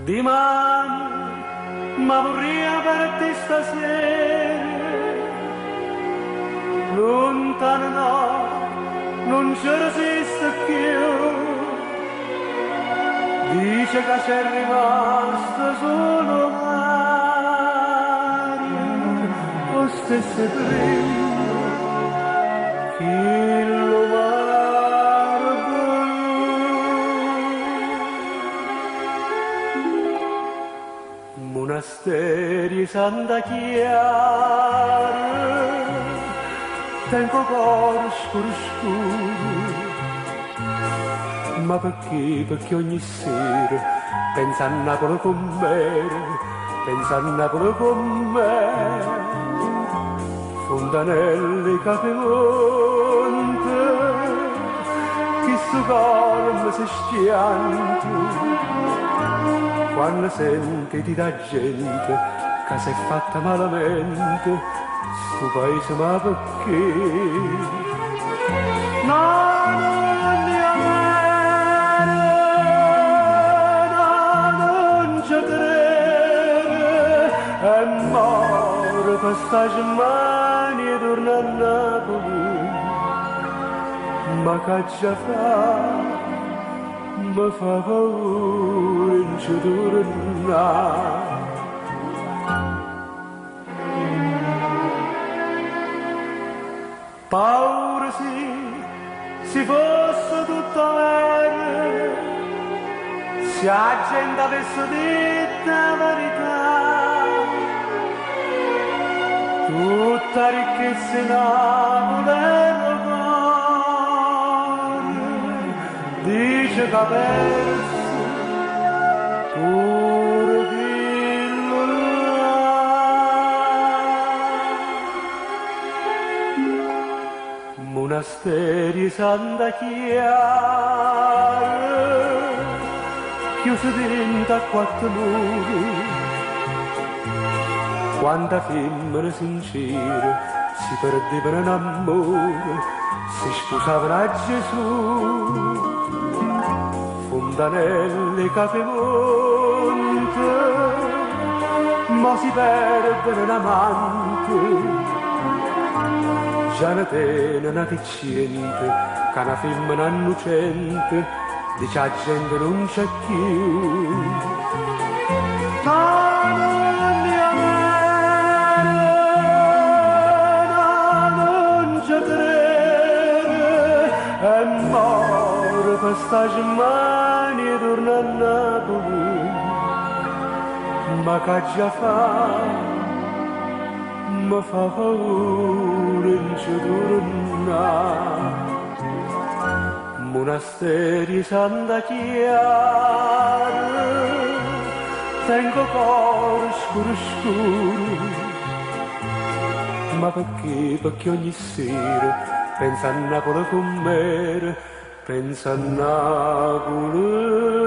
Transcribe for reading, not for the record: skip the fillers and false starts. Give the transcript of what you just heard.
Dimane, ma vurria verde stasera. Lontano no, non ci resiste più. Dice che c'è rimasto solo mare, lo stesso prima, che lo mare blu. Monasteri Santa Chiara, tengo cuore scuro scuro, ma perché, perché ogni sera pensa a Napoli con me, pensa a Napoli con me. Fontanelle Capemonte, chi su calma si schianta, quando senti di da gente che si è fatta malamente, sto paese ma perché? No, non mi amare, no, non ci credere, e muore per sta mani e torna a Napoli, ma che già fa, mi fa paura in ci tornare. Paura sì, si fosse tutto vero, se la gente avesse detto la verità, tutta ricchezza in Napoli era cuore, dice che ha perso pure quello là. Monasteri Santa Chiara, chiuso dentro a quattro muri, quanta femmine sincere si perdevano in amore, si sposavano a Gesù. Fontanelle Capemonte, ma si perdono in amante, già ne tiene una paziente, che una femmina innocente, dice a gente non c'è più. No, non mi amare, no, non ci credere, e muore per sta mani e torna a Napoli, ma che già fa, mi fa paura in ci tornare. Monasteri Santa Chiara, tengo cuore scuro scuro, ma perché, perché ogni sera pensa a Napoli con me, pensa a Napoli.